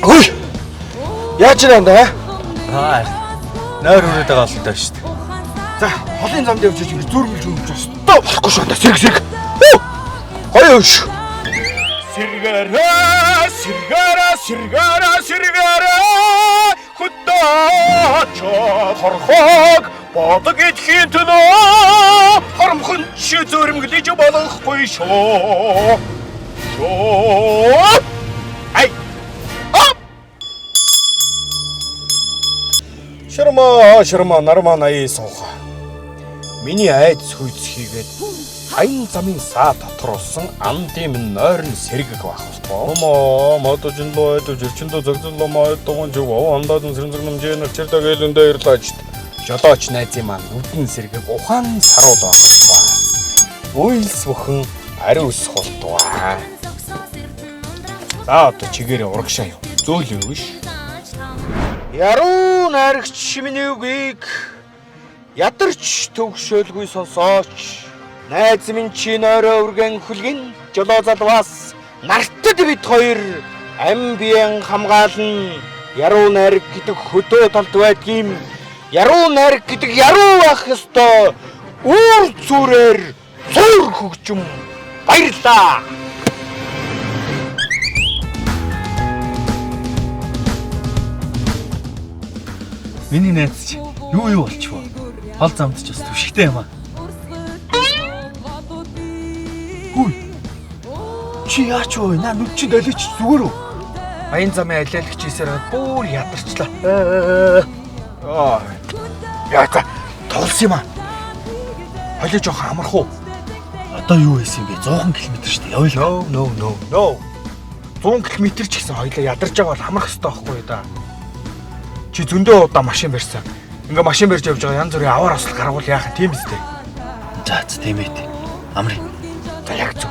Ой. Яаж ирэн даа? Аа. Нойр хүрээд байгаа л даа шүү дээ. За, холын замд явж ингэж зүрмэлж өмж өстөө болохгүй шүү даа. Сэрэг сэрэг. Гоё юм шүү. Сэргээрээ, сэргээрээ, сэргээрээ, сэргээрээ хөдөөч хорхог бодог идэхийн төлөө хоромхон чи зөрмөглөж болохгүй шүү. Шүү. Ай. Оп. Шарма, шарма, нарма наи сууха. Миний айдас хүйц хийгээд аян замын саа дотор болсон андын минь нойрон сэргэг байх болтгоо. Омо модожин лоо жирчэндөө зөгзөн ломоо дуган жив андаадан сэрэнзэг нэмжээ нэрчэр гэлэндээ ирлаажт. Жолооч найзын маань нүдэн сэргэг ухаан саруул байх болтгоо. Уйлс бүхэн ариун ус болтгоо. За одоо чигээрээ урагшаа яв. Зөөл өгш. Яруу найрагч миний үгийг ядарч төгшөөлгүй сонсооч. Найз минь чи нойроо үргэн хүлгэн жолоо залваас нартад бид хоёр ам биеэн хамгаална. Яруу найраг гэдэг хөдөө талд байдгийм. Яруу найраг гэдэг яруу байх ёстой. Үүр зүрээр зур хөгжим. Баярлаа. Миний найз чи юу болчихвоо. Хол замд ч бас түшигтэй юм аа. Хүй. Чи яач вэ? Наа нүд чинь долооч зүгээр үү? Аян замын алиалагч хийсээр бүр ядарчлаа. Аа. Яа за тулсан юм аа. Холио жоох амарх уу? Одоо юу хийсэн бэ? 100 км шүү дээ. Явъя л. No no no no. 100 км ч гэсэн хоёлаа ядарч байгаа бол амарх ёстой байхгүй юу да. Чи зөндөө удаа машин барьсан. Ингээ машин барьж явж байгаа янз бүрийн аваар осол гаргуул яах юм тийм үстэй. За за тийм ээ. Амрыг. За яг зөв.